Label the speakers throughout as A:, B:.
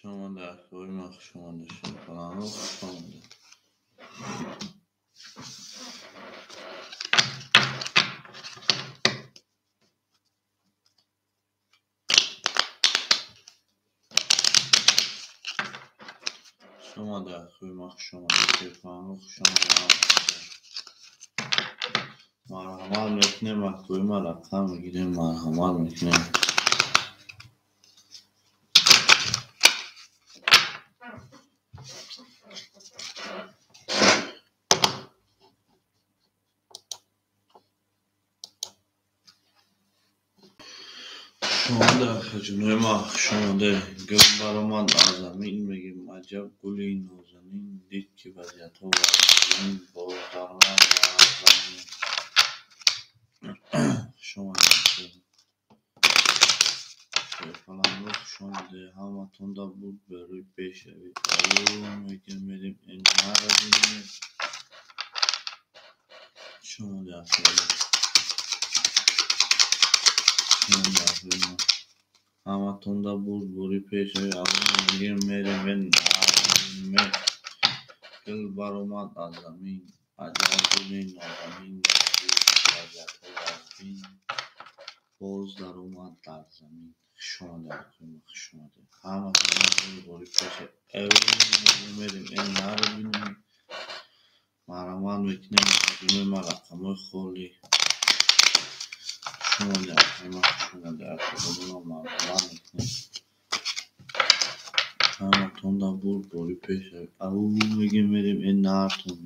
A: Шомада, акои хушомада, шерпаланго хушомада. Шомада, акои хушомада, шерпаланго хушомада. Марҳамат мекунем, акои ма рақам мегирем, марҳамат мекунем. Шомада, ҷунои ма хушомада. Гул баромад аз замин, мегем аҷаб гули нозанин, дид ки вазъиятҳо вазин, боз даромад аз замин. Хушомада, шерпаланго хушомада. Ҳаматонда буд барои пешравӣ. Мегем мерем энара бинем. Хушомада, хушомада. Ҳаматонда буд бори пешравӣ. Мегем мерем энара. Гул баромад аз замин, аҷаб гули нозанин, вазъиятҳо вазин, боз даромад дар замин. Хушомада, хушомада. Ҳаматонда буд бори пешравӣ. Мерем энара бинем. Марҳамат мекунем, ҷунои ма рақамҳои холӣ. Хушомада, хушомада. Марҳамат мекунем. Ҳаматонда буд бори пешравӣ. Мегем мерем энартон.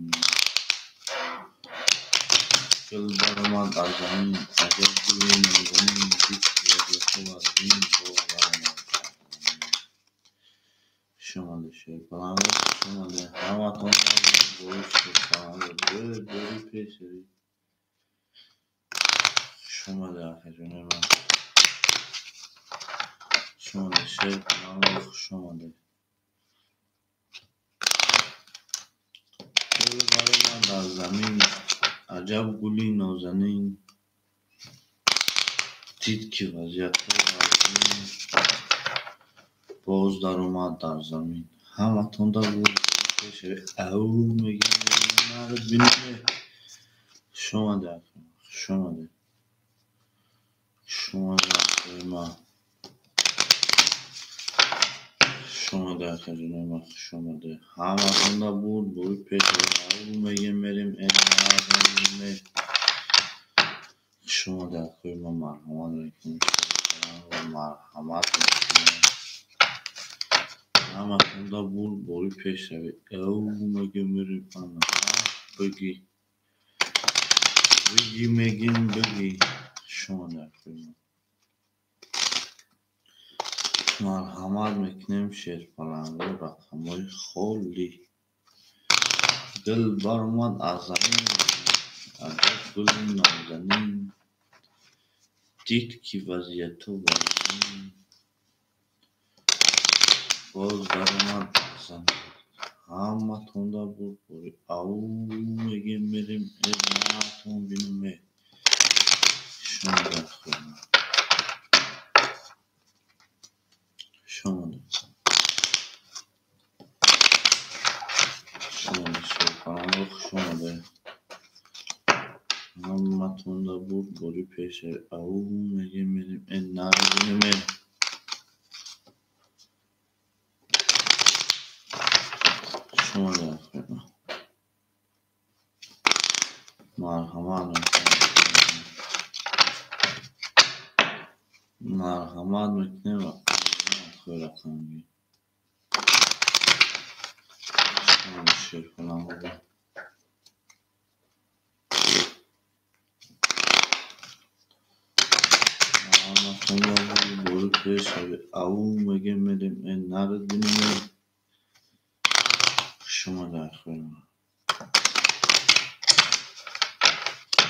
A: Гул баромад аз замин, аҷаб гули нозанин, дид ки вазъиятҳо вазин, боз даромад дар замин. Хушомада, шерпаланго хушомада. Ҳаматонда буд бори шерпаланго, бори пешравӣ. Хушомада, акаҷони ман. Хушомада, шерпаланго хушомада. Гул баромад аз замин, аҷаб гули нозанин, дид ки вазъиятҳо вазин, боз даромад дар замин. Ҳаматонда буд пешравӣ. Мегем наро бинем. Хушомада, хушомада. Хушомада, акои ман. Хушомада, акаҷони ман, хушомада. Ҳаматонда буд бори пешравӣ. Мегем мерем энара бинем. Хушомада, акои ман, марҳамат мекунем. Марҳамат мекунем. Ҳаматонда буд бори пешравӣ. Мегем мерем бигӣ. Бигӣ мегем бигӣ. Хушомада, акои ман. Марҳамат мекунем, шерпаланго рақамҳои холӣ. Гул баромад аз замин, аҷаб гули нозанин, дид ки вазъиятҳо вазин, боз даромад дар замин. Ҳаматонда буд бори. Мегем мерем энартон бинем. Хушомада, хушомада. Хушомада, шерпаланго хушомада. Ҳаматонда буд бори пешравӣ. Мегем мерем энара бинем. Хушомада, марҳамат мекунем. Марҳамат мекунем рақамги. Шерпаланго. Ҳаматонда буд бори пешравӣ. Мегем мерем энара бинем. Хушомада, акои ман.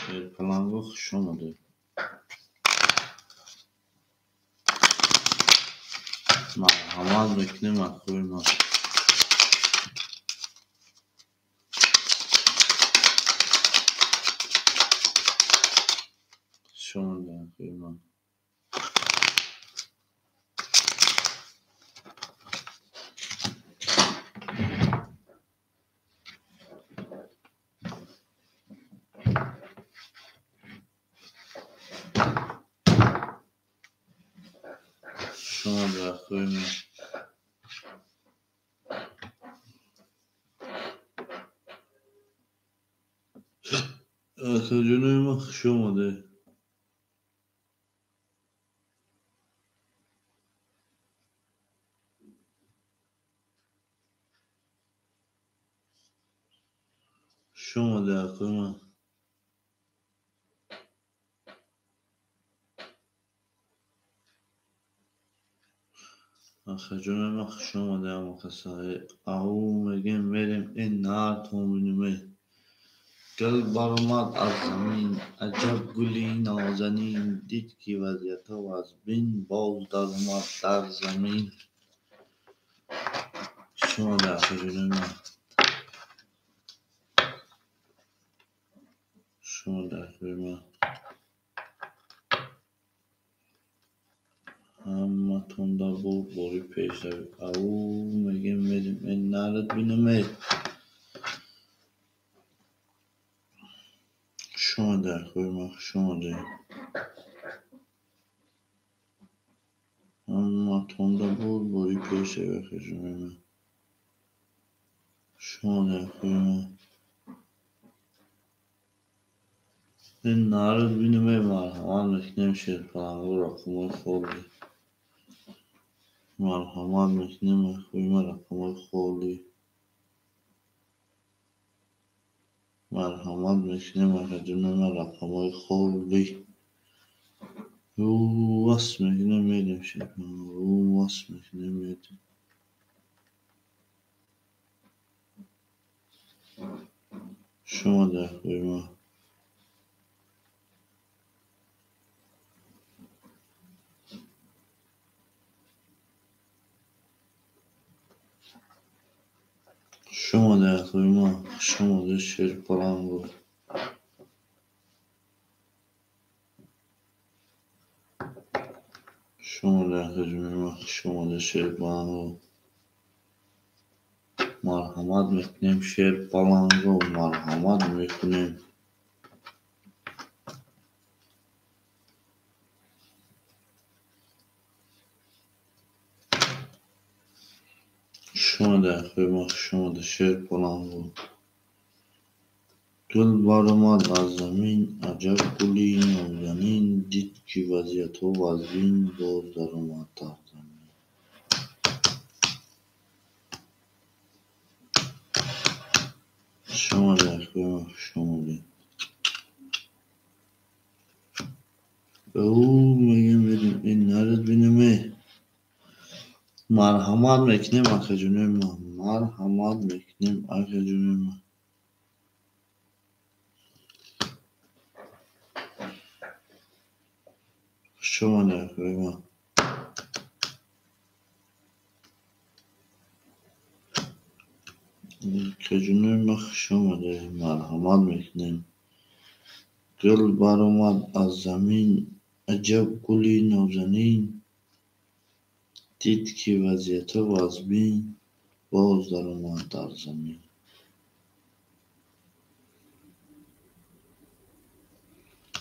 A: Шерпаланго хушомада. Марҳамат мекунем, акои ман. Хушомада, акои ман. Омаде, акои ман. Акаҷонои ман, хуш омаде. Хуш омаде, акои ман. Акаҷонои ман, хуш омаде, ҳамакаса. Ау мегем, мерем, э нартон бинем. Гул баромад аз замин, аҷаб гули нозанин, дид ки вазъиятҳо аз бин боз даромад дар замин. Хуш омаде, акаҷонои ман. Хуш омаде, акои ман. Ҳаматонда бурдборӣ пешравӣ. Ау мегем, мерем, э нарад бинем. Хуш омаде, акои ман, хуш омаде. Ҳаматонда бурдборӣ пешравӣ, акаҷонои ман. Хуш омаде, акои ман. Э нарад бинем, марҳамат мекунем, шерпаланго рақамҳои холӣ. Марҳамат мекунем, акои ман, рақамҳои холӣ. Марҳамат мекунем, акаҷонои ман, рақамҳои холӣ. Рӯ васл мекунем, мерем, шерпаланго. Рӯ васл мекунем, мерем. Хуш омаде, акои ман. Хуш омаде, акои ман. Хуш омаде, шерпаланго. Хуш омаде, акаҷонои ман. Хуш омаде, шерпаланго. Марҳамат мекунем, шерпаланго. Марҳамат мекунем. Хуш омаде, акои ман. Хуш омаде, шерпаланго. Гул баромад аз замин, аҷаб гули нозанин, дид ки вазъиятҳо вазин боз даромад дар замин. Хуш омаде, акои ман, хуш омаде. Ӯ мегем, мерем, э нарад бинем. Марҳамат мекунем, акаҷонои ман. Марҳамат мекунем, акаҷонои ман. Хуш омаде, акои ман. Акаҷонои ман, хуш омаде. Марҳамат мекунем. Гул баромад аз замин, аҷаб гули нозанин, дид ки вазъиятҳо вазбин боз даромад дар замин.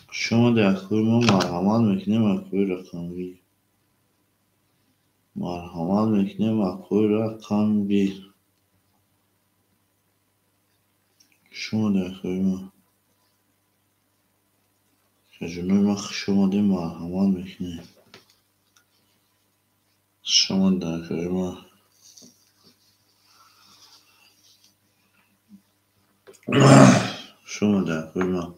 A: Хуш омаде, акои ман. Марҳамат мекунем, акои рақамгир. Марҳамат мекунем, акои рақамгир. Хуш омаде, акои ман. Акаҷонои ман, хуш омаде, марҳамат мекунем. Хуш омаде, акои ман. Хуш омаде, акои ман.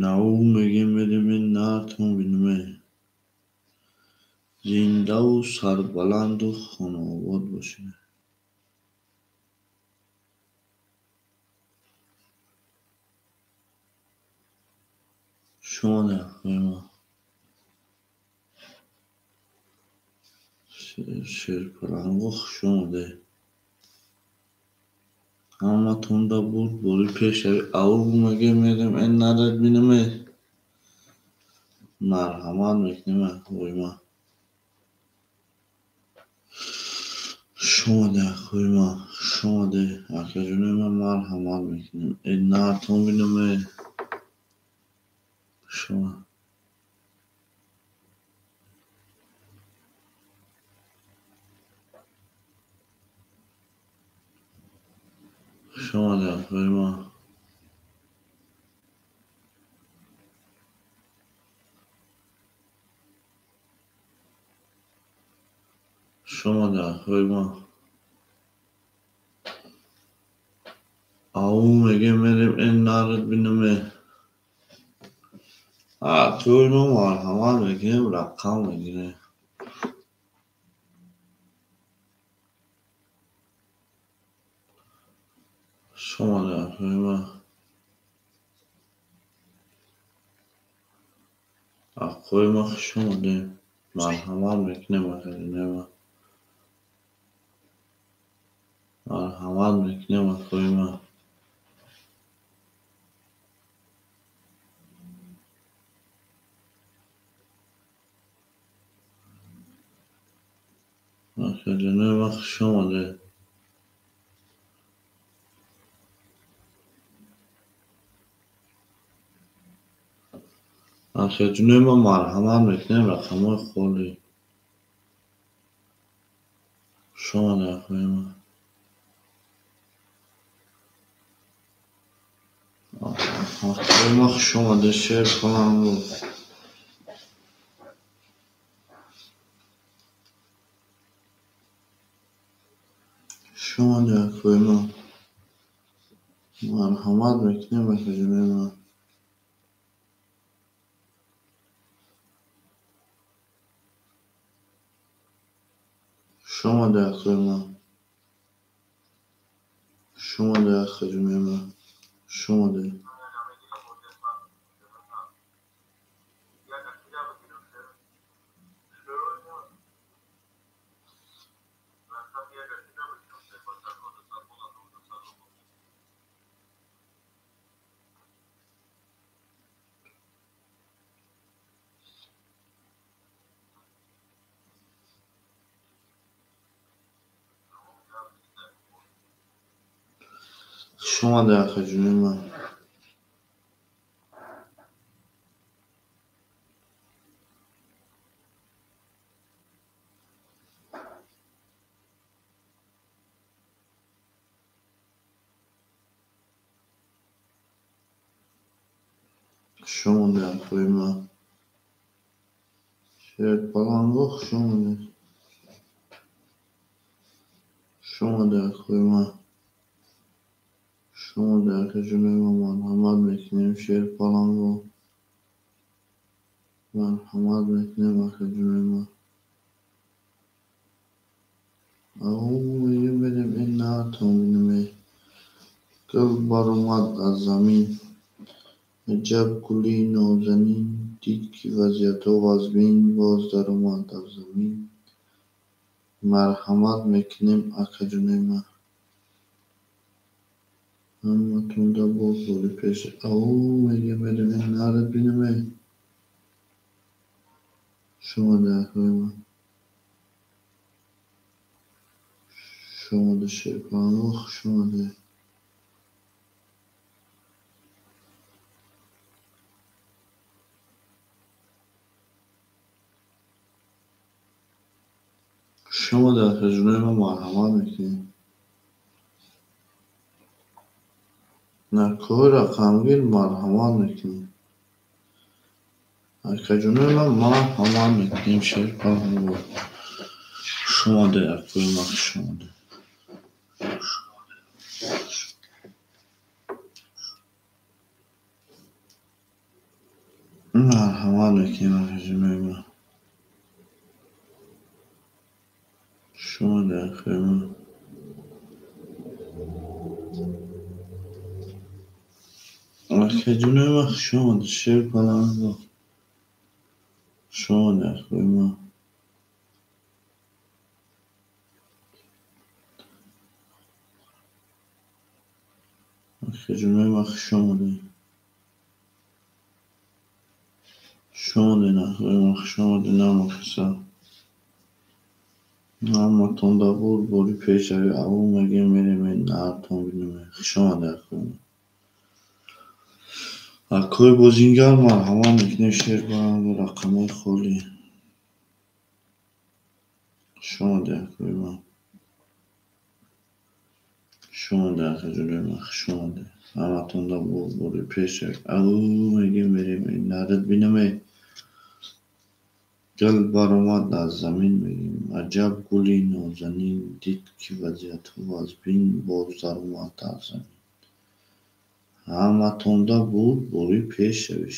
A: Нав мегем, мерем, э нартон бинем. Зиндаву сарбаланду хонаобод бошед. Хуш омаде, акои ман. Шерпаланго, хуш омаде. Ҳаматонда бурдборӣ пешравӣ. Ау мегем, мерем, э нарад бинем. Марҳамат мекунем, акои ман. Хуш омаде, акои ман. Хуш омаде, акаҷонои ман, марҳамат мекунем. Э нартон бинем. Хуш омад. Хуш омадед, акои ма. Хуш омадед, акои ма. Ау мегем мерем эн нарад бинаме. Акои ма марҳамат мекунем, рақам мегирем. Хуш омадед, акои ма. Акои ма хуш омадед. Марҳамат мекунем, акаҷонои ма. Марҳамат мекунем, акои ма. Акаҷонои ма хуш омадед. Акаҷонои ма марҳамат мекунем, рақамҳои холӣ. Хуш омадед, акои ма. Акои ма хуш омадед, шер палангу. Хуш омадед, акои ма. Марҳамат мекунем, акаҷонои ма. Хуш омадед, акои ма. Хуш омадед, акаҷонои ма. Хуш омадед. Хуш омадед, акаҷонои ма. Хуш омадед, акои ма. Шер палангу хуш омадед. Хуш омадед, акои ма. Хуш омадед, акаҷонои ма. Марҳамат мекунем, шер палангу. Марҳамат мекунем, акаҷонои ма. Ау мегем мерем эн наатон бинаме. Гул баромад аз замин. Аҷаб гули нозанин. Дид ки вазъиятҳо вазмин, боз даромад аз замин. Марҳамат мекунем, акаҷонои ма. Ҳаматонда боз бори пеш. Ау мегем мерем эн нарад бинаме. Хуш омадед, акои ма. Хуш омадед, шерпалангу, хуш омадед. Хуш омадед, акаҷонои ма. Марҳамат мекунем. Накоҳи рақамгир марҳамат мекунем. Акаҷонои ма марҳамат мекунем, шерпалангу. Хуш омадед, акои ма, хуш омадед. Марҳамат мекунем, акаҷонои ма. Хуш омадед, акои ма. Акаҷонои ма хуш омадед, шерпалангу. Хуш омадед, акои ма. Акаҷонои ма хуш омадед. Хуш омадед, акои ма, хуш омадед, намакаса. Ҳаматонда буд бори пешравӣ. Ау мегем мерем эн наатон бинаме. Хуш омадед, акои ма. Акои бозингар марҳамат мекунем шербаранго рақамҳои холӣ. Хуш омадед, акои ман. Хуш омадед, акаҷонои ман, хуш омадед. Ҳаматонда бори пеш ау мегем мерем нарад бинаме. Гул баромад аз замин мегем. Аҷаб гули нозанин, дид ки вазъиятҳо аз бин боз даромад аз замин. Ҳаматонда бурд бори пешравӣ.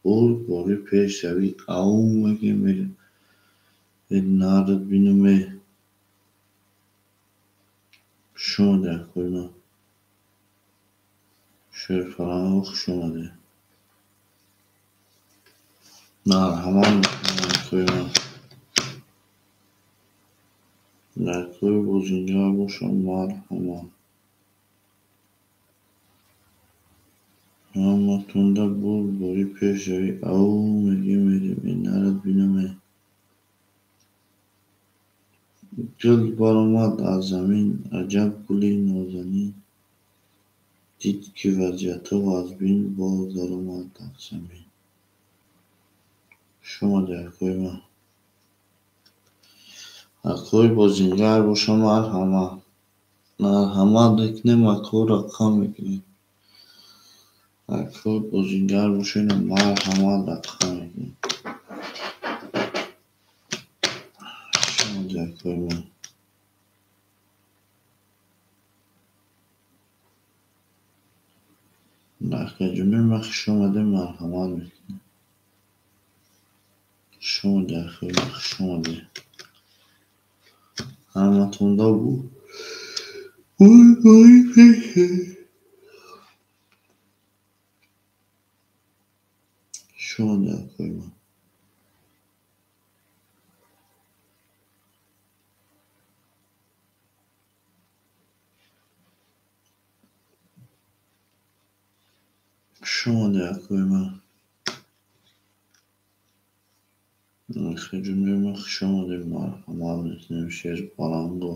A: Бурд бори пешравӣ. Ау мегем мерем. Нарад бинаме. Хуш омадед, акои ман. Шерпаланго хуш омадед. Марҳамат мекунем, акои ман. Акои бозингар бошам, марҳамат. Ҳаматонда бурд бори пешравӣ. Ау мегем мерем. Нарад бинаме. Гул баромад аз замин, аҷаб гули нозанин, дид ки вазъиятҳо аз бин боз даромад аз замин. Хуш омадед, акои ман. Акои бозингар бошам, марҳамат. Марҳамат мекунем, ако рақам мекунем. Акои бозингар бошед, марҳамат рақам мекунем. Хуш омадед, акои ман. Акаҷонои ман хуш омадед, марҳамат мекунем. Хуш омадед, акои ман, хуш омадед. Ҳаматонда бори пешравӣ. Хуш омадед, акои ман. Хуш омадед, акои ман. Акаҷонои ман хуш омадед, марҳамат мекунем шерпаланго.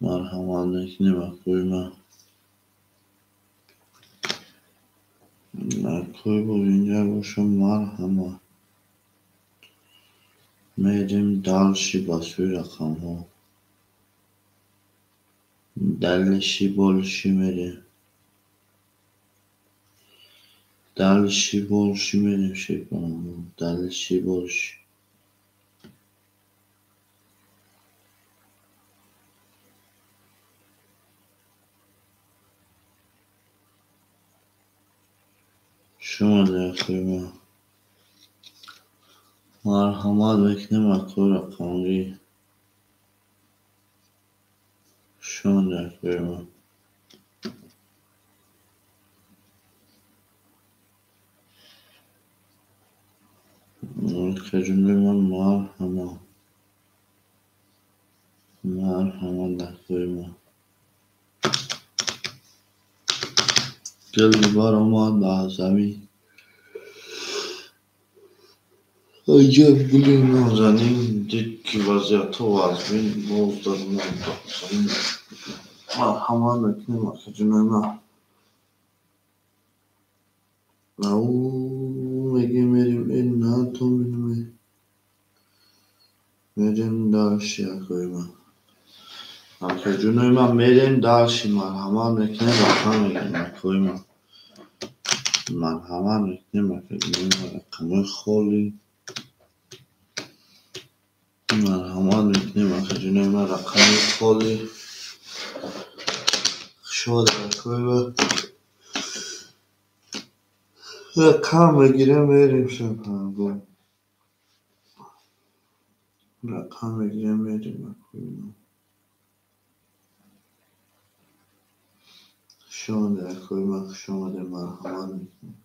A: Марҳамат мекунем, акои ман. Акои бозингар бошам, марҳамат. Мерем дальше ба сӯи рақамҳо. Дальше больше мерем. Дальше больше мерем шерпаланго. Дальше больше. Хуш омадед, акои ман. Марҳамат мекунем, акои рақамгӣ. Хуш омадед, акои ман. Акаҷонои ман марҳамат. Марҳамат, акои ман. Гул баромад аз замин. Аҷаб гули нозанин, дид ки вазъиятҳо аз бин боз даромад аз замин. Марҳамат мекунем, акаҷонои ман. Ау мегем мерем, натон бинаме. Мерем дальше, акои ман. Акаҷонои ман мерем дальше, марҳамат мекунем, рақам мегирем, акои ман. Марҳамат мекунем, акаҷонои ман, рақамҳои холӣ. Марҳамат мекунем, акаҷонои ман, рақами холӣ. Хуш омадед, акои ман. Рақам мегирем, мерем шерпаланго. Рақам мегирем, мерем, акои ман. Хуш омадед, акои ман, хуш омадед, марҳамат мекунем.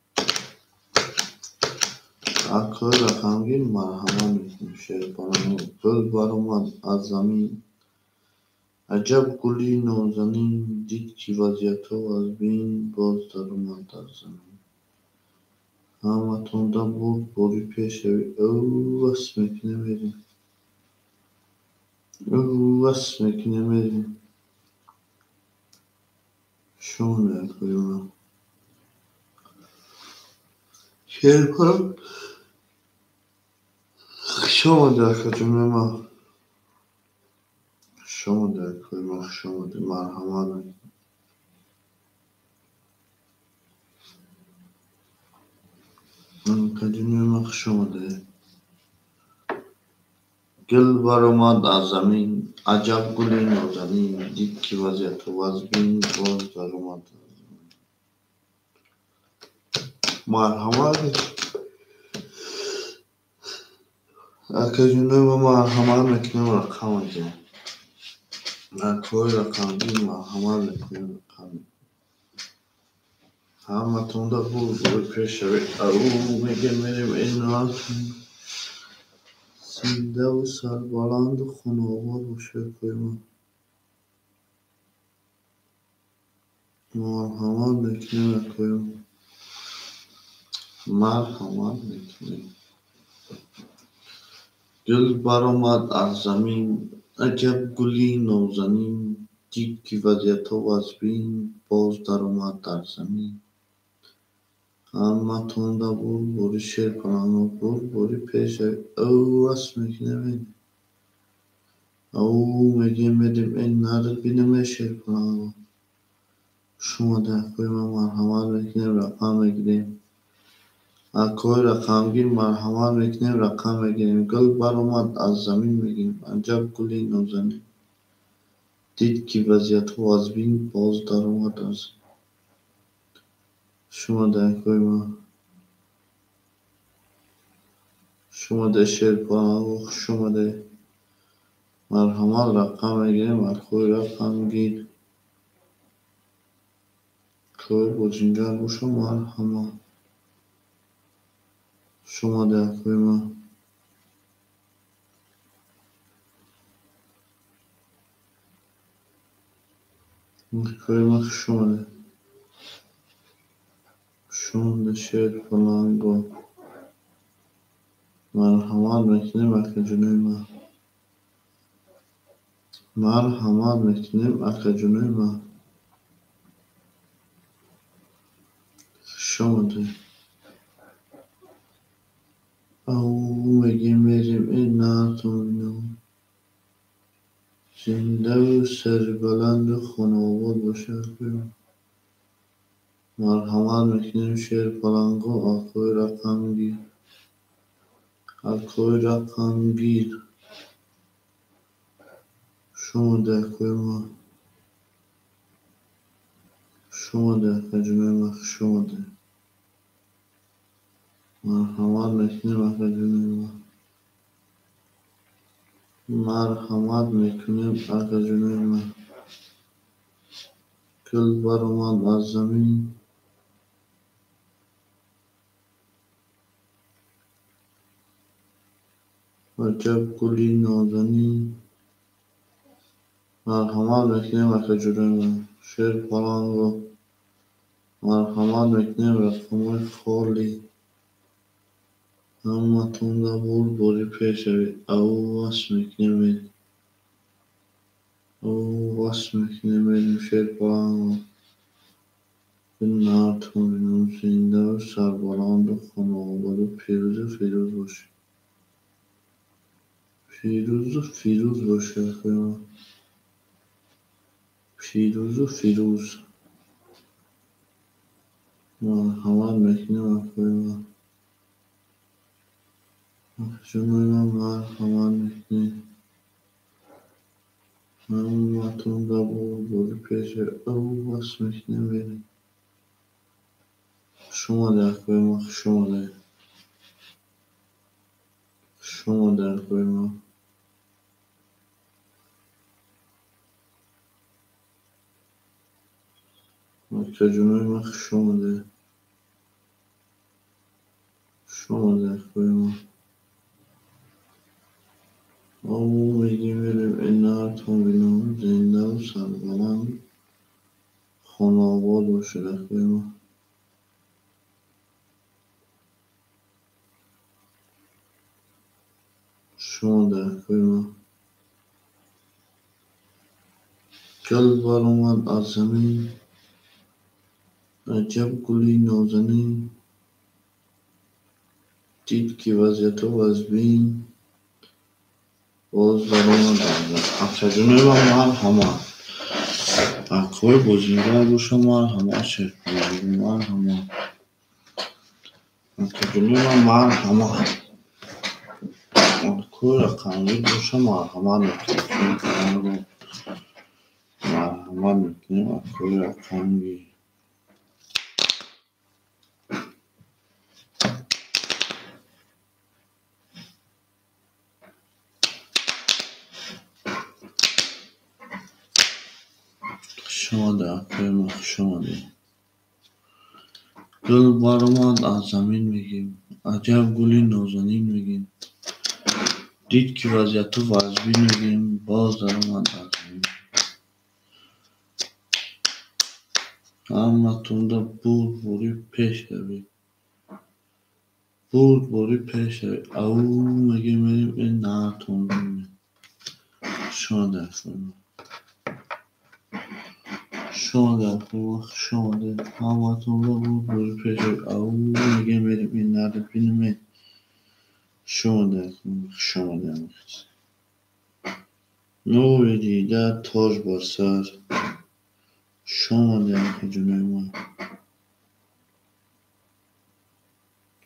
A: Акои рақамгир марҳамат мекунем шерпаланго. Гул баромад аз замин. Аҷаб гули нозанин, дид ки вазъиятҳо аз бин боз даромад аз замин. Ҳаматонда бурд бори пешравӣ. Ӯвас мекунем, мерем. Ӯвас мекунем, мерем. Хуш омадед, акои ман. Шерпаланг хуш омадед, акаҷонои ман. Хуш омадед, акои ман, хуш омадед, марҳамат. Акаҷонои ман, хуш омадед. Гул баромад аз замин, аҷаб гули нозанин, дид ки вазъияту вазбин, боз даромад. Марҳамат, акаҷонои ман, марҳамат мекунем, рақам мегирем. Акои рақамгир, марҳамат мекунем, рақам. Ҳаматонда бурбури пешравӣ. Ау мегем, мерем энатон. Зиндаву сарбаланду хонаобод бошед, акои ман. Марҳамат мекунем, акои ман. Марҳамат мекунем. Гул баромад аз замин, аҷаб гули нозанин, дид ки вазъиятҳо вазбин, боз даромад дар замин. Ҳаматонда бурбури шерпаланго, бурбури пешравӣ. Ау васл мекунем. Ау мегем, мерем эн нар бинем шерпаланго. Хуш омадед, акои ман, марҳамат мекунем, рақам мегирем. Акои рақамгир, марҳамат мекунем, рақам мегирем. Гул баромад аз замин мегирем, аҷаб гули нозанин. Дид ки вазъиятҳо вазбин, боз даромад аз. Хуш омадед, акои ман. Хуш омадед, шерпаланго, хуш омадед. Марҳамат, рақам мегирем, акои рақамгир. Акои бозингар боша, марҳамат. Хуш омадед, акои ман. Акои ман, хуш омадед. Хуш омадед, шерпаланго. Марҳамат мекунем, акаҷонои ман. Марҳамат мекунем, акаҷонои ман. Хуш омадед. Ау мегем, мерем эн нартон бинам. Зиндаву сарбаланду хонаобод бошед, акои ман. Марҳамат мекунем, шерпаланго, акои рақамгир. Акои рақамгир. Хуш омадед, акои ман. Хуш омадед, акаҷонои ман, хуш омадед. Марҳамат мекунем, акаҷонои ман. Марҳамат мекунем, акаҷонои ман. Гул баромад аз замин. Аҷаб гули нозанин. Марҳамат мекунем, акаҷонои ман. Шерпаланго. Марҳамат мекунем, рақамҳои холӣ. Ҳаматонда бурбури пешравӣ. Ау васл мекунем, мерем. Ау васл мекунем, мерем шерпаланго. Нартон бинам, зиндаву сарбаланду хонаободу пирӯзу фирӯз бошед. Пирӯзу фирӯз бошед, акои ман. Пирӯзу фирӯз. Марҳамат мекунем, акои ман. Акаҷонои ман, марҳамат мекунем. Ҳаматонда бурбури пешравӣ. Ау васл мекунем, мерем. Хуш омадед, акои ман, хуш омадед. Хуш омадед, акои ман. Акаҷонои ман, хуш омадед. Хуш омадед, акои ман. Ау мегем, мерем эн нартон бинам, зиндаву сарбаланд, хонаобод бошед, акои ман. Хуш омадед, акои ман. Гул баромад аз замин, аҷаб гули нозанин. Дид, ки вазъиятҳо вазбин, боз даромад. Акаҷонои ман, марҳамат. Акҳои бозингар боша, марҳамат, шерпалангу, марҳамат. Акаҷонои ман, марҳамат. Акҳои рақамгир боша, марҳамат мекунем. Марҳамат мекунем акҳои рақамгир. Хуш омадед, акои ман, хуш омадед. Гул баромад аз замин, мегем. Аҷаб гули нозанин, мегем. Дид, ки вазъиятҳо вазбин, мегем. Боз даромад аз замин. Ҳаматонда бурдборӣ пеш равед. Бурдборӣ пеш равед. Ау мегем, мерем, э наатон бинем. Хуш омадед, акои ман. Хуш омадед, акои ман, хуш омадед. Ҳаматонда бурдборӣ пеш равед. Ау мегем, мерем, э наред бинем. Хуш омадед, акои ман, хуш омадед. Нури дида, тоҷ бар сар. Хуш омадед, акаҷонои ман.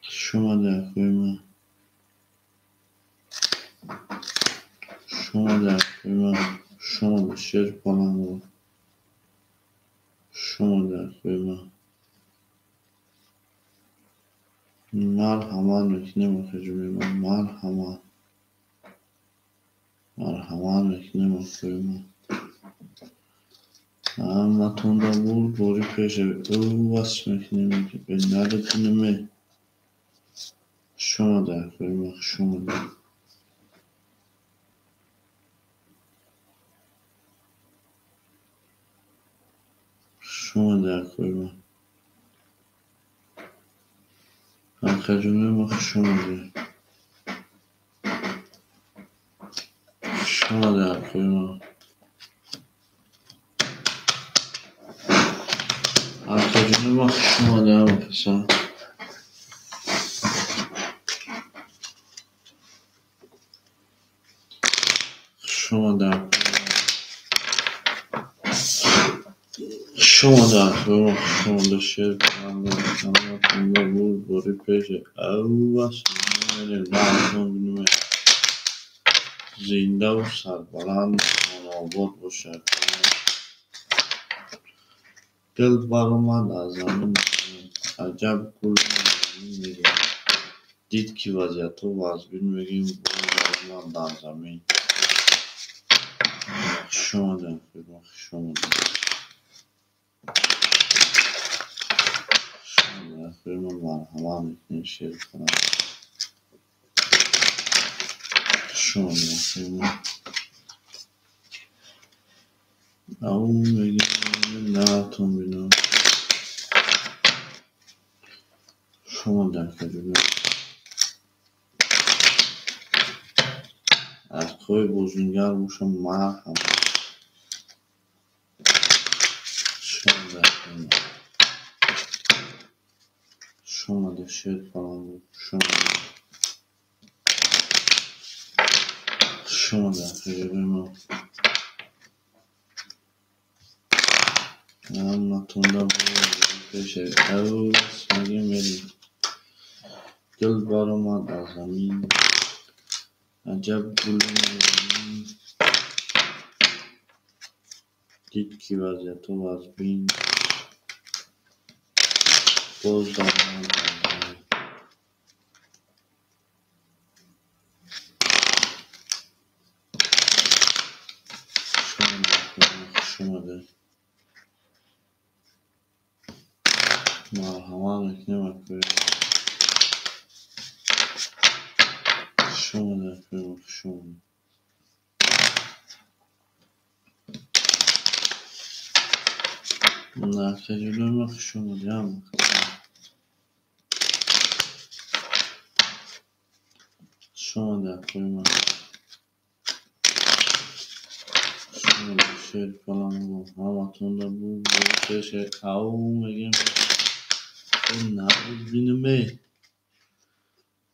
A: Хуш омадед, акои ман. Хуш омадед, акои ман. Хуш омадед, шерпалангу. Хуш омадед, акои ман. Марҳамат мекунем, акаҷонои ман, марҳамат. Марҳамат мекунем, акои ман. Ҳаматонда бурдборӣ пеш равед. Ӯ васф мекунем, э наред бинем. Хуш омадед, акои ман, хуш омадед. Хуш омадед, акои ман. Акаҷонои ман, хуш омадед. Хуш омадед, акои ман. Акаҷонои ман, хуш омадед, ҳама каса. Хуш омадед, акои ман. Хуш омадед, акои ман, хуш омадед, шерпалангу. Ҳаматонда бурдборӣ пеш равед. Ау васф мекунем, мерем, наатон бинем. Зиндаву сарбаланд, хонобод бошед. Гул баромад аз замин, аҷаб гули нозанин, мегем. Дид, ки вазъиятҳо вазбин, мегем. Боз даромад дар замин. Хуш омадед, акои ман, хуш омадед. Хуш омадед, акои ман, марҳамат мекунем, шерпаланг. Хуш омадед, акои ман. Ау мегем, наатон бинам. Хуш омадед, акаҷоно. Акҳои бозингар боша, марҳамат. Хуш омадед, акои ман. Хуш омадед, шерпалангу. Хуш омадед. Хуш омадед, акаҷонои ман. Ҳаматонда бурдборӣ пеш равед. Ау мегем, мерем. Гул баромад аз замин. Аҷаб гули нозанин. Дид, ки вазъиятҳо вазбин, боз даромад дар замин. Хуш омадед, акои ман, хуш омадед. Марҳамат мекунем, акои ман. Хуш омадед, акои ман, хуш омадед. Акаҷонои ман, хуш омадед, ҳама каса. Хуш омадед, акои ман. Хуш омадед, шерпалангу. Ҳаматонда бурдборӣ пеш равед. Ау мегем, э наред бинем.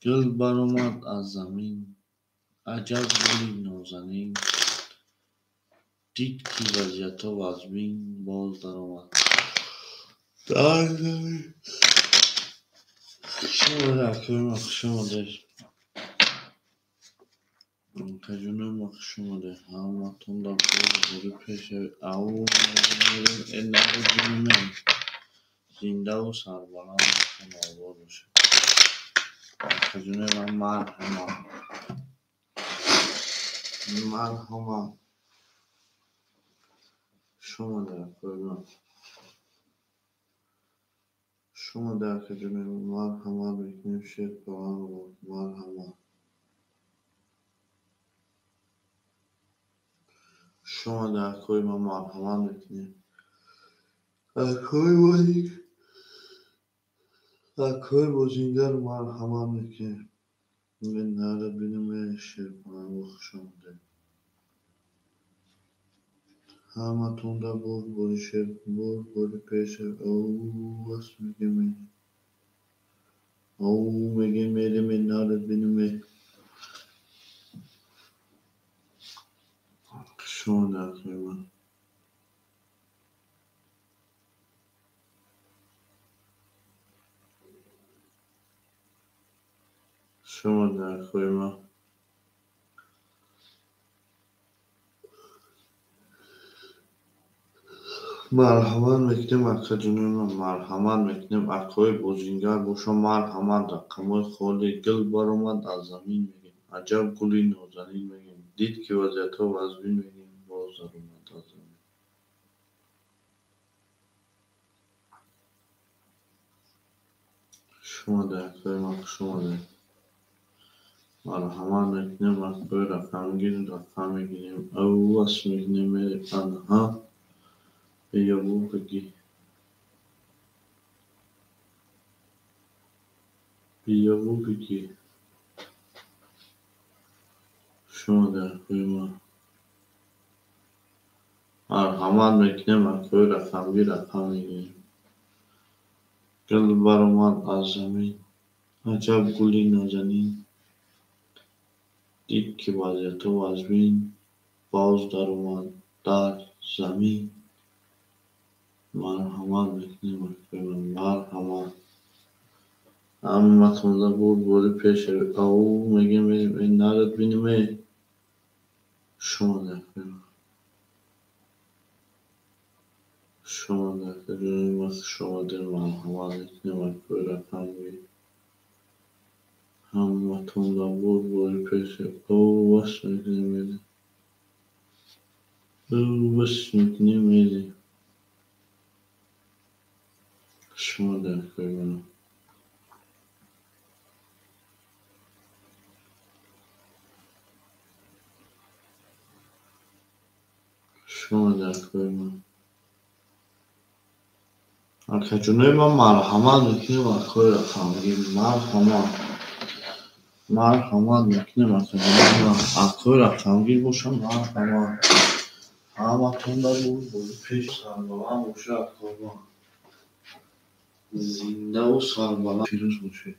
A: Гул баромад аз замин, аҷаб гули нозанин, дид ки вазъиятҳо вазмин, боз даромад дар замин. Хуш омадед, акои ман, хуш омадед. Акаҷонои ман, хуш омадед. Ҳаматон дар бори пешави ав мерем, зиндаву сарбаланд, хонаобод бошед. Акаҷонои ман, марҳамат, марҳамат. Хуш омадед, акои ман. Хуш омадед, акаҷонои ман. Марҳамат мекунем, шерпаланг марҳамат. Хуш омадед, акои ман, марҳамат мекунем. Акои бозингар, марҳамат мекунем. Нара бинем, шерпаланг, хуш омадед. Ҳаматон дар бори шер, бори пеша ав аст мегем. Ав мегем, мерем, нара бинем. Хуш омадед, акои ман. Хуш омадед, акои ман. Марҳамат мекунем, акаҷонои ман, марҳамат мекунем, акои бозингар боша, марҳамат. Рақамҳои холӣ. Гул баромад аз замин мегем, аҷаб гули нозанин мегем, дид ки вазъиятҳо вазмин мегем, боз даромад аз замин. Хуш омадед, акои ман, хуш омадед. Марҳамат мекунем, акои рақамгир, рақам мегирем, ав аст мекунем, мерем. Аҳа, биёбу бигӣ, биёбу бигӣ. Хуш омадед, акои ман. Марҳамат мекунем, акои рақамгир, рақам мегирем. Гул баромад аз замин, аҷаб гули нозанин, дид ки вазъиятҳо вазмин, боз даромад дар замин. Марҳамат мекунем, акои ман, марҳамат. Ҳаматон дар бори пешави ав мегем, мерем, нарад бинем. Хуш омадед, акои ман. Хуш омадед, акаҷонои ман, хуш омадед. Марҳамат мекунем, акои рақамгир. Ҳаматон дар бори пешави ав аст мекунем, мерем. Ав аст мекунем, мерем. Хуш омадед, акои ман. Хуш омадед, акои ман. Акаҷонои ман, марҳамат мекунем, акои рақамгир, марҳамат. Марҳамат мекунем, акаҷонои ман. Акои рақамгир боша, марҳамат. Ҳаматон дар бори пеш сарбаланд боша, акои ман. Зиндаву сарбаланд, пирӯз бошед.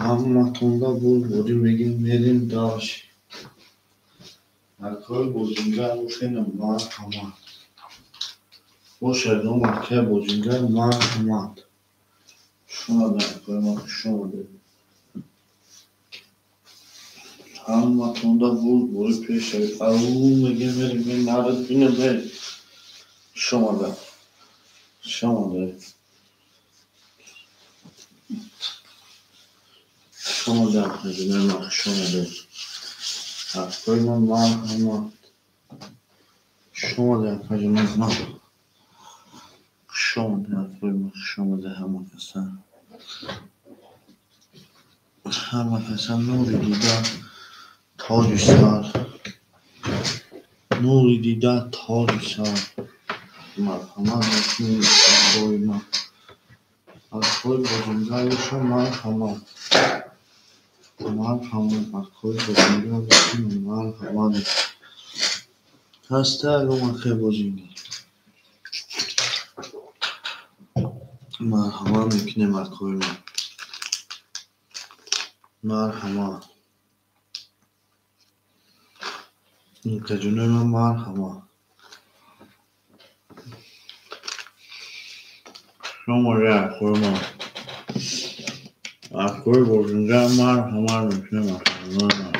A: Ҳаматон дар бори мегем, мерем дальше. Акои бозингар бошед, марҳамат. Бошад ном акои бозингар, марҳамат. Хуш омадед, акои ман, хуш омадед. Ҳаматон дар бори пешави ав мегем, мерем, нарад бинем. Хуш омадед. Хуш омадед. Хуш омадед, акаҷонои ман, хуш омадед. Акои ман, марҳамат. Хуш омадед, акаҷонои ман. Хуш омадед, акои ман, хуш омадед ҳама каса. Ҳама каса нури дида, тоҷи сар. Нури дида, тоҷи сар. Марҳамат мекунем, акои ман. Акои бозингар боша, марҳамат. Марҳамат, акои бозингар боша, марҳамат. Ҳаста ягон акои бозингар? Марҳамат мекунем, акои ман. Марҳамат. Инкаҷонои ман марҳамат. Шумода хурмо. Акои бозинга марҳамат мекунем акаҷонои ман.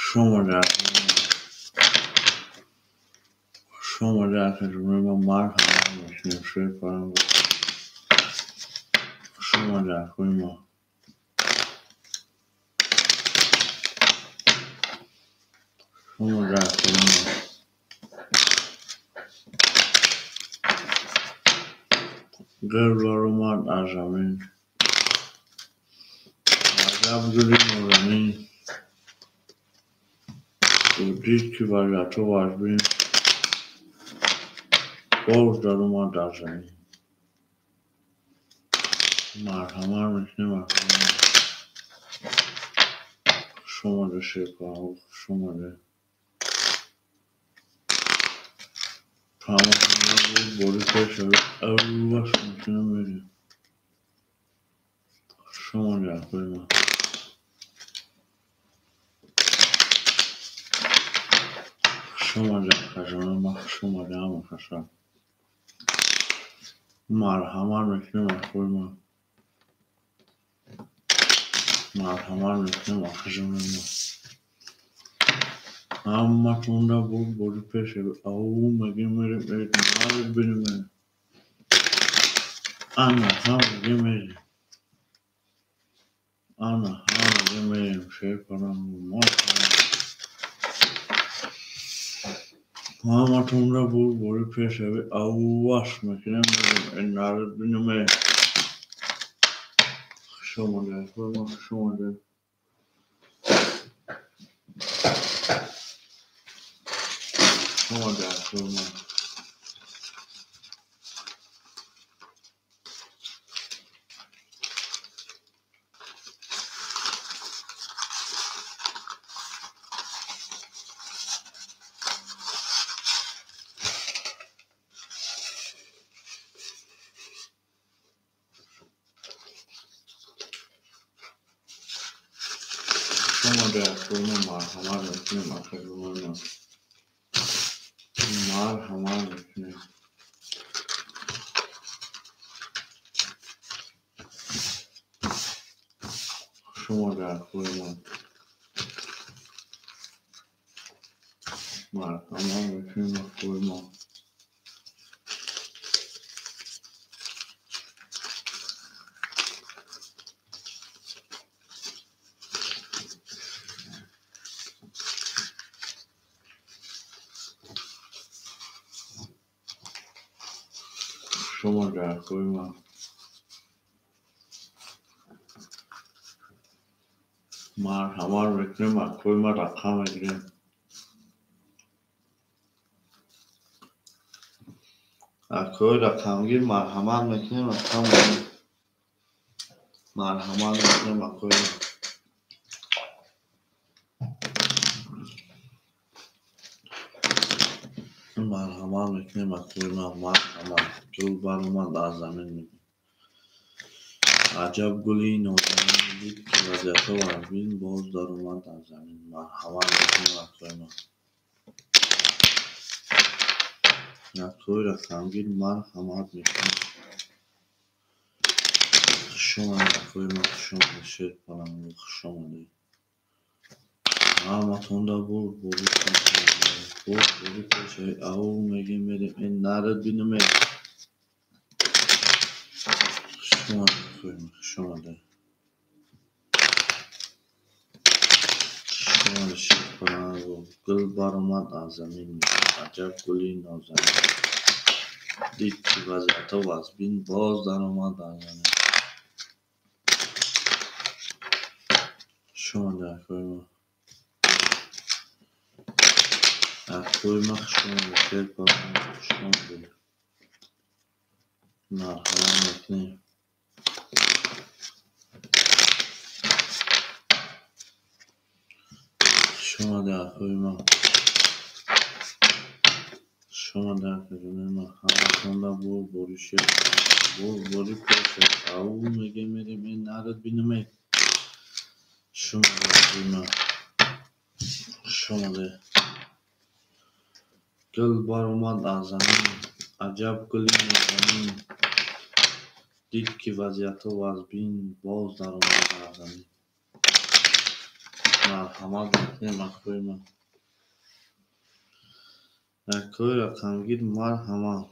A: Шумода шумода акаҷонои ман марҳамат мекунем шерпаланг. Шумода акои мо. Шумода акои мо. Гул баромад аз замин. Аҷаб гули нозанин. Дид ки вазъиятҳо вазнин. Боз даромад аз замин. Марҳамат мекунем акои мо. Хуш омада шерпаланг, хуш омада. Бори пешави авваш мекунем мерем. Хуш омада акои ман. Хуш омада акаҷонои ман, хуш омада ҳама каса. Марҳамат мекунем акои ман. Марҳамат мекунем акаҷонои ман. Ҳаматонда буд бори пешави ав мегем мерем наред бинем. Ана ҳа мегем мерем. Ана ҳа мегем мерем шерпаланг марҳамат. Ҳаматонда буд бори пешави авваш мекунем мерем наред бинем. Хуш омада акои ман, хуш омада. Хуш омада акои ман. Шумода акои ман марҳамат мекунем акаҷонои ман. Марҳамат мекунем. Шумода акои ман. Марҳамат мекунем акои ман. Шумода акои ман. Марҳамат мекунем акои ман рақам мегирем. Акои рақамгир марҳамат мекунем рақам мегирем. Марҳамат мекунем акои ман. Марҳамат мекунем акои ман, марҳамат. Гул баромад аз замин мегӯем. Аҷаб гули нозанин дид ки вазъиятҳо вазнин боз даромад аз замин. Марҳамат мекунем акои ман. Акои рақамгир марҳамат мекунем. Хуш омадед акои ман, хуш омадед шерпаланг, хуш омадед. Ҳаматонда буд бори буд бори пешави ав мегем мерем наред бинем. Хуш омадед акои ман, хуш омадед. Хуш омадед шерпаланг. Гул баромад аз замин. Аҷаб гули нозанин. Дид ки вазъиятҳо вазнин боз даромад аз замин. Хуш омадед акои ман. Акои ман хуш омадед шерпаланг, хуш омадед. Марҳамат мекунем. Хуш омадед акои ман. Хуш омадед акаҷонои ман. Ҳаматонда буд бори шерпаланг. Бурдборӣ пеш ав мегем мерем ин нарад бинаме. Шумо шумоде. Гул баромад аз замин, аҷаб гули нозанин. Дид ки вазъиятҳо вазбин, боз даромад дар замин. Марҳамат мекунем акои ман. Акои рақамгир марҳамат.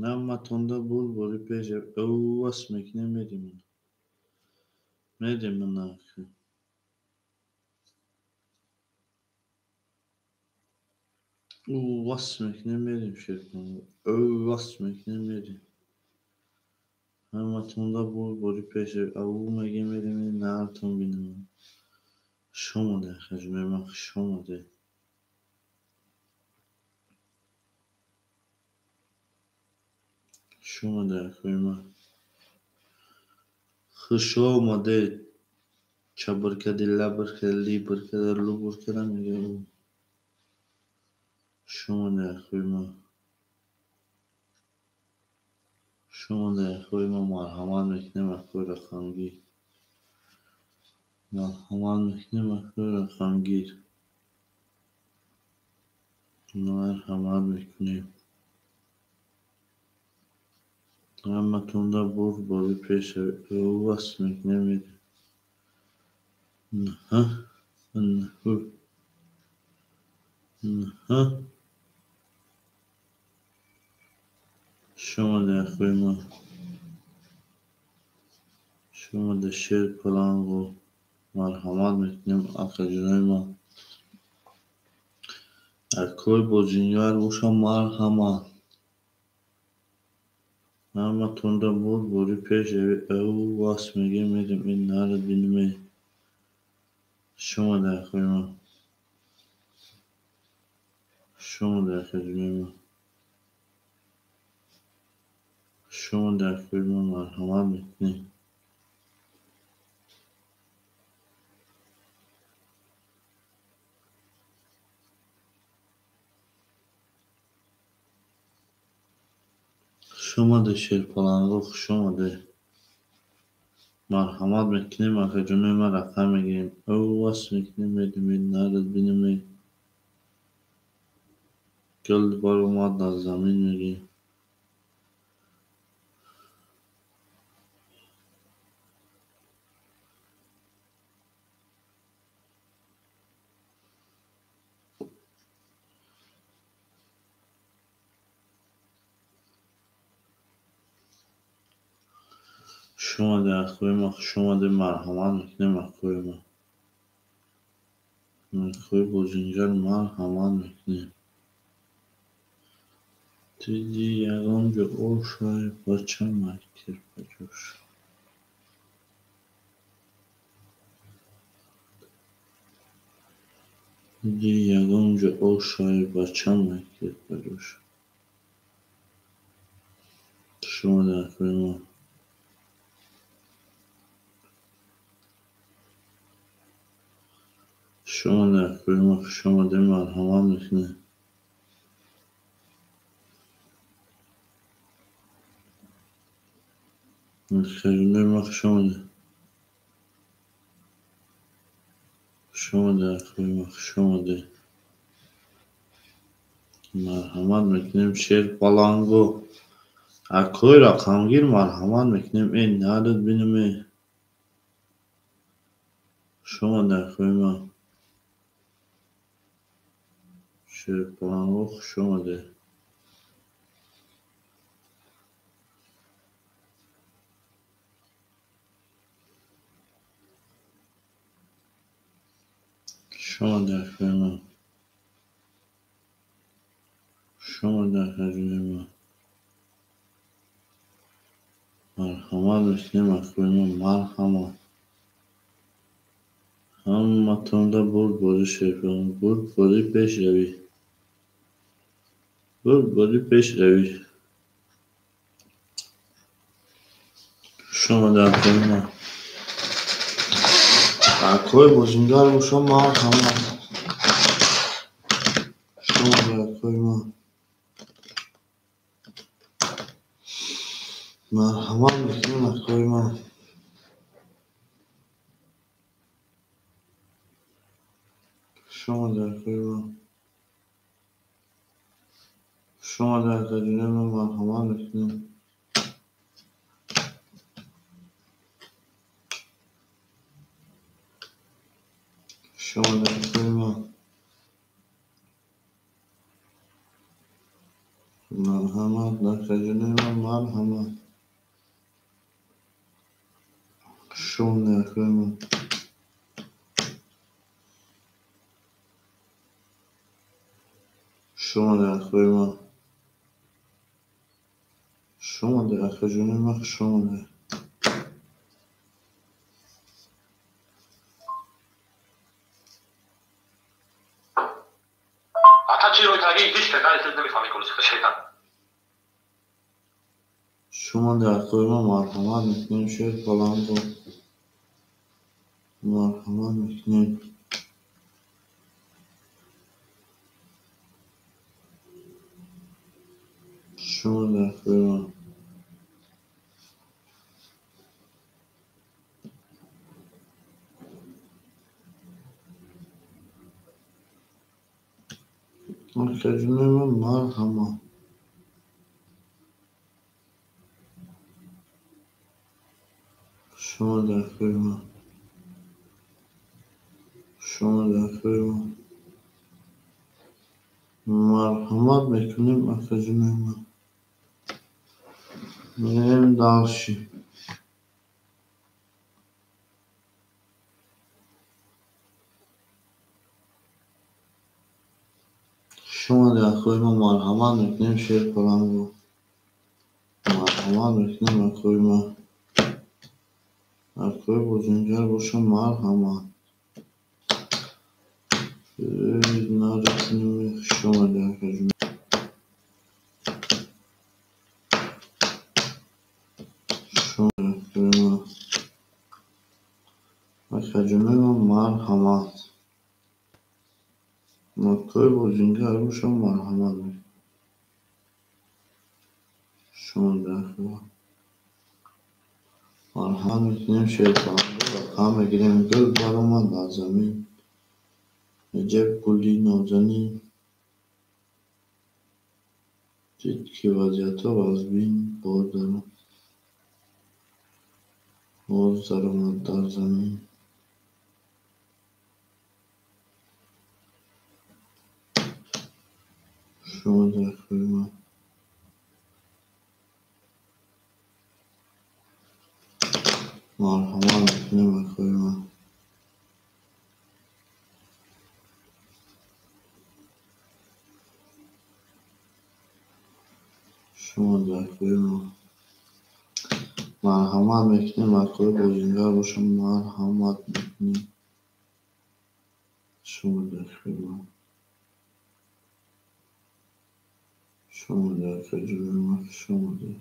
A: Наматонда бурдборӣ пеш ӯвас мекунем мерем. Мерем ака. Ӯвас мекунем мерем шерпаланг. Ӯвас мекунем мерем. Ҳаматонда бурдборӣ пеш ав мегем мерем наартон бинам. Хуш омаде акаҷонои ман, хуш омаде. Хуш омаде акои ман. Хуш омаде. Чабркади, лабркади, либркади, лубркада мегӯям. Хуш омаде акои ман. Хуш омаде акои ман. Марҳамат мекунем акои рақамгир. Марҳамат мекунем акои рақамгир. Марҳамат мекунем. Ҳаматонда бурдборӣ пеш ӯвас мекунем мерем. Нҳа, нҳу, нҳа. Хуш омаде акои ман. Хуш омаде шерпалангу. Марҳамат мекунем акаҷонои ман. Акои бозингар боша марҳамат. Ҳаматонда бурдборӣ пеш ӯвас мегем мерем ин нарад бинаме. Хуш омаде акои ман. Хуш омаде акаҷонои ман. Хуш омаде акои ман. Марҳамат мекунем. Хуш омаде шерпаланго, хуш омаде. Марҳамат мекунем акаҷонои ман, рақам мегирем. Ӯвас мекунем мерем ин нарад бинаме. Гул баромад аз замин мегӯем. Хуш омаде акои ман, хуш омаде. Марҳамат мекунем акои ман. Акои бозингар марҳамат мекунем. Диди ягон ҷо ошай бачам айкир баҷош. Диди ягон ҷо ошай бачам айкир баҷош. Хуш омаде акои ман. Хуш омаде акои ман, хуш омаде. Марҳамат мекунем. Акаҷонои ман хуш омаде. Хуш омаде акои ман, хуш омаде. Марҳамат мекунем шерпаланго. Акои рақамгир марҳамат мекунем. Э нарад бинаме. Хуш омаде акои ман. Шерпаланго хуш омаде. Хуш омаде акои ман. Хуш омаде акаҷонои ман. Марҳамат мекунем акои ман, марҳамат. Ҳаматонда бурдборӣ шерпаланг, бурдборӣ пешравӣ. Бурдборӣ пешравӣ. Хуш омаде акои ман. Акои бозингар боша марҳамат. Хуш омаде акои ман. Марҳамат мекунем акои ман. Хуш омадед акои ман. Хуш омадед акаҷонои ман, марҳамат мекунем. Хуш омадед акои ман. Марҳамат акаҷонои ман, марҳамат. Хуш омадед акои ман. Хуш омадед акои ман. Хуш омадед акаҷонои ман, хуш омадед. Хуш омадед акои ман, марҳамат мекунем, шер паланго. Марҳамат мекунем. Хуш омадед акои ман. Акаҷонои ман, марҳамат. Хуш омадед акои ман. Хуш омадед акои ман. Марҳамат мекунем акаҷонои ман. Мерем дальше. Хуш омадед акои ман, марҳамат мекунем, шер паланго. Марҳамат мекунем акои ман. Акои бозингар боша, марҳамат. Хуш омадед акаҷон. Хуш омадед акои ман. Акаҷонои ман, марҳамат. Акои бозингар боша, марҳамат. Хуш омадед акои ман. Марҳамат мекунем, шер паланго, рақам мегирем. Гул баромад аз замин. Аҷаб гули нозанин. Дид ки вазъиятҳо вазмин, боз даромад дар замин. Хуш омадед акои ман. Марҳамат мекунем акои ман. Хуш омадед акои ман. Марҳамат мекунем акои бозингар боша, марҳамат мекунем. Хуш омадед акои ман. Хуш омадед акаҷонои ман, хуш омадед.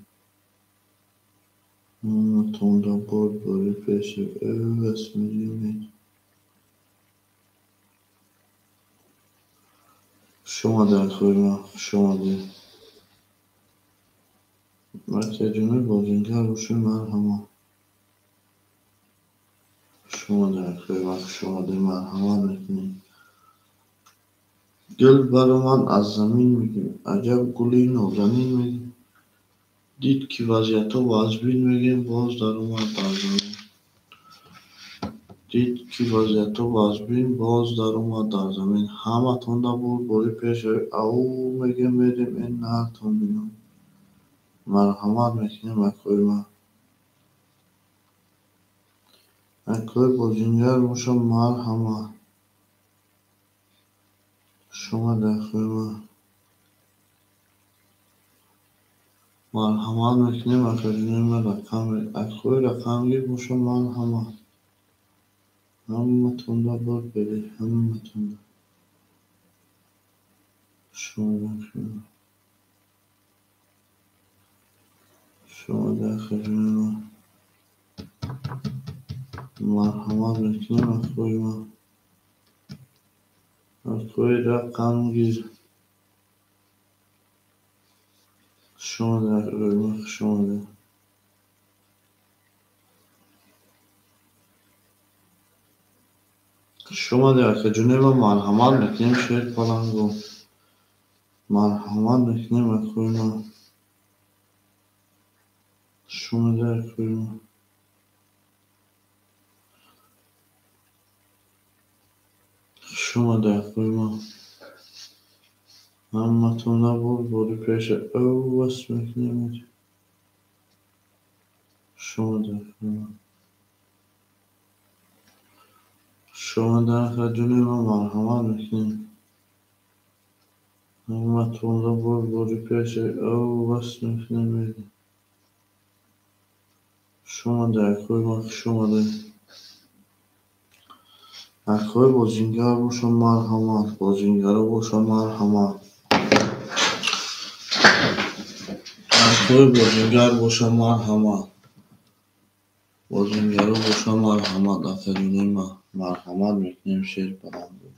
A: Ҳаматонда борбори пеши эвес мегирем. Хуш омадед акои ман, хуш омадед. Акаҷонои бозингар боша, марҳамат. Хуш омадед акои ман, хуш омадед, марҳамат мекунем. Гул баромад аз замин мегӯем. Аҷаб гули нозанин мегӯем. Дид ки вазъиятҳо вазмин мегӯем, боз даромад дар замин. Дид ки вазъиятҳо вазмин, боз даромад дар замин. Ҳаматонда бурдборӣ пеш ау мегӯем, мерем эн нартон бинам. Марҳамат мекунем акои ман. Акои бозингар боша, марҳамат. Хуш омадед акои ман. Марҳамат мекунем акаҷонои ман, рақам акои рақамгир боша, марҳамат. Ҳаматонда бурдборӣ, ҳаматонда. Хуш омадед акои ман. Хуш омадед акаҷонои ман. Марҳамат мекунем акои ман. Акои рақамгир. Хуш омадед акои ман, хуш омадед. Хуш омадед, акаҷонои ман, марҳамат мекунем шер палангу. Марҳамат мекунем, акои ман. Хуш омадед, акои ман. Хуш омадед, акои ман. Ҳаматонда бурдборӣ пеша овас мекунем. Хуш омадед, акои ман. Хуш омадед, акаҷонои ман, марҳамат мекунем. Ҳаматонда бурдборӣ пеша овас мекунем. Хуш омадед, акои ман, хуш омадед. Акои бозингар бошам, марҳамат. Бозингаро бошам, марҳамат. Акои бозингар бошам, марҳамат. Бозингаро бошам, марҳамат, акаҷонои ман. Марҳамат мекунем шер палангу.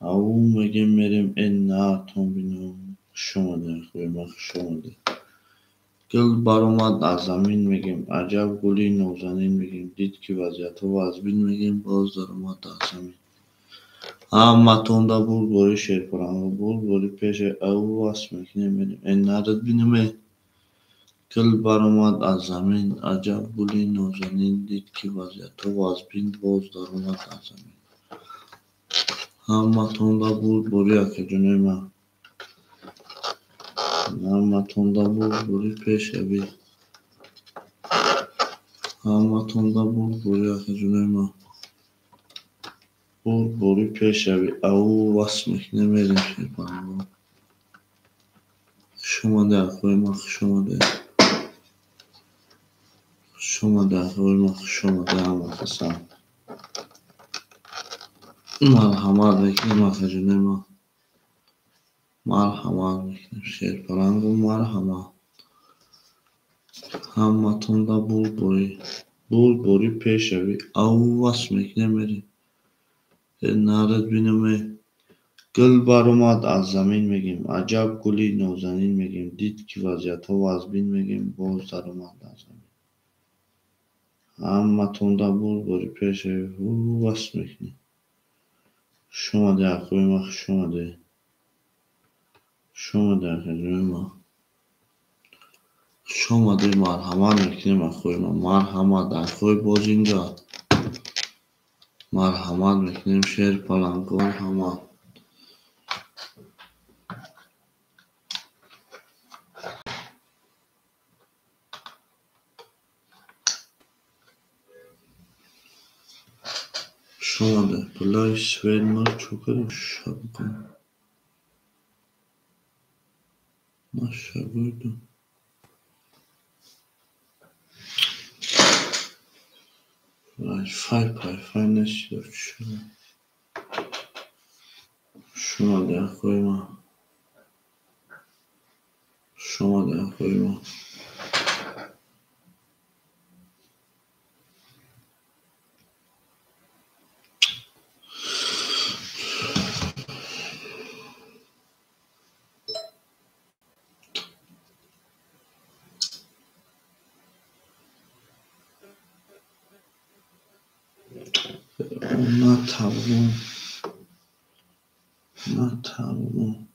A: Ав мегем мерем э наатон бинам. Хуш омадед, акои ман, хуш омадед. Гул баромад аз замин мегем, аҷаб гули нозанин мегем, дид ки вазъиятҳо вазбин мегем, боз даромад аз замин. Ҳаматонда бурдборӣ шерпалангу, бурдборӣ пеше аввас мекунем мерем. Э нарад бинаме. Гул баромад аз замин, аҷаб гули нозанин, дид ки вазъиятҳо вазбин, боз даромад аз замин. Ҳаматонда бурдборӣ, акаҷонои ман. Ҳаматонда бурдборӣ пешавӣ. Ҳаматонда бурдборӣ, акаҷонои ман. Бурдборӣ пешавӣ. Аввас мекунем мерем шерпалангу. Хуш омадед, акои ман, хуш омадед. Хуш омадед, акои ман, хуш омадед ҳамакаса. Марҳамат мекунем, акаҷонои ман. Марҳамат мекунем шерпалангу, марҳамат. Ҳаматонда бурдборӣ. Бурдборӣ пешавӣ. Аввас мекунем мерем. Э нарад бинаме. Гул баромад аз замин мегем, аҷаб гули нозанин мегем, дид ки вазъиятҳо вазбин мегем, боз даромад аз замин. Ҳаматонда бурдборӣ пешавӣ. Ҳуввас мекунем. Хуш омадед, акои ман, хуш омадед. Хуш омадед, акаҷонои ман. Хуш омадед, марҳамат мекунем, акои ман. Марҳамат, акои бозингар. Марҳамат мекунем шерпалангу, марҳамат. Хуш омадед. Пулаи свет мар чӯ кардем? Шабгӯ. Нашабӯйду. Вайфай пайфай нест ё чӣ? Хуш омадед, акои ман. Хуш омадед, акои ман. Натавон. Натавон.